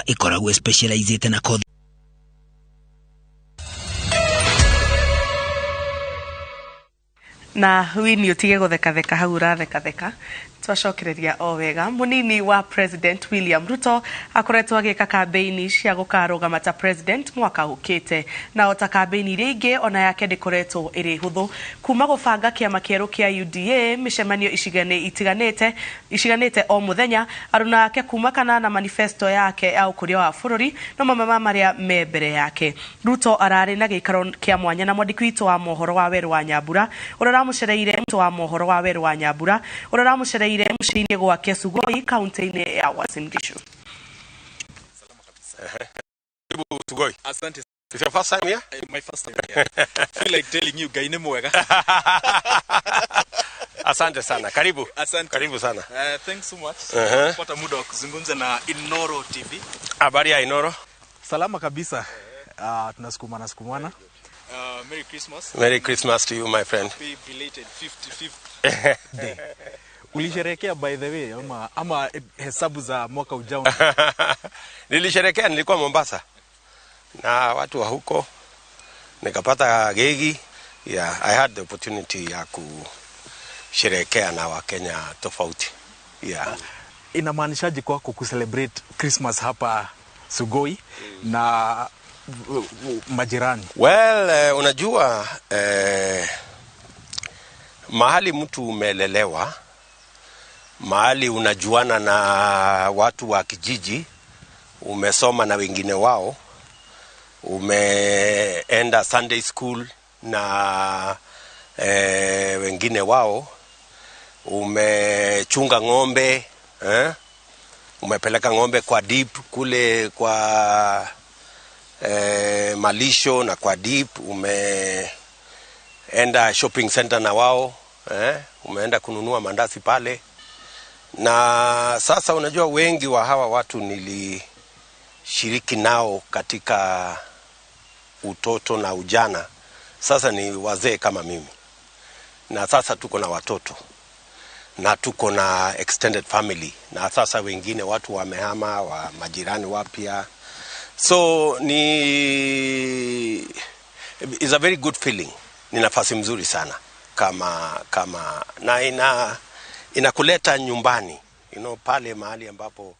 Ĩkoragwo specializĩte na kothi. Na wini utige guthekatheka hau urathekatheka, twacokereria o wega. Munini wa President William Ruto akoretwo agĩka kambeini cia gũkarũgama ta president mwaka ũkĩte, na ota kambeini iria ingĩ, ona yake ndĩkoretwo ĩrĩ hũthũ. Kuma gũbanga kĩama kĩerũ kĩa UDA, mĩcemanio icigo-inĩ itiganĩte iciganĩte o mũthenya, aruna ake kuma kanana, manifesto yake ya ũkũria wa bũrũri no mamwe ma marĩa me mbere yake. Ruto ararĩ na gĩikaro kĩa mwanya na mwandĩki witũ wa mohoro wa Werũ wa Nyambura, ũrĩa ũramũcereire wa mohoro wa Werũ wa Nyambura, ũrĩa ũramũcereire mũciĩ-inĩ gwake Sugoi, kaunti-inĩ ya Uasin Gishu. Karibu Sugoi. Asante. It's your first time here? My first time here. Feel like telling you Ngai nĩ mwega. Asante sana. Karibu. Asante. Karibu sana. Thanks so much. Kupata muda wa kuzungumza na Inoro TV. Habari ya Inoro? Salama kabisa. Tunasukumana sukumana. Merry Christmas. Merry Christmas to you, my friend. Happy belated 55th day. Ulisherehekea, by the way, ama hesabu za mwaka ujao? Nilisherekea, nilikuwa Mombasa na watu wa huko, nikapata gegi. Yeah, I had the opportunity ya kusherehekea na Wakenya tofauti. Yeah. Inamaanishaje kwako kucelebrate Christmas hapa Sugoi na majirani? Well, unajua mahali mtu umelelewa, mahali unajuana na watu wa kijiji, umesoma na wengine wao, umeenda Sunday school na wengine wao, umechunga ng'ombe, eh? Umepeleka ng'ombe kwa dip kule kwa malisho na kwa dip, umeenda shopping center na wao, eh? Umeenda kununua mandasi pale. Na sasa unajua wengi wa hawa watu nilishiriki nao katika utoto na ujana, sasa ni wazee kama mimi, na sasa tuko na watoto na tuko na extended family, na sasa wengine watu wamehama, wa majirani wapya, so ni is a very good feeling. Ni nafasi mzuri sana kama na inakuleta nyumbani, pale mahali ambapo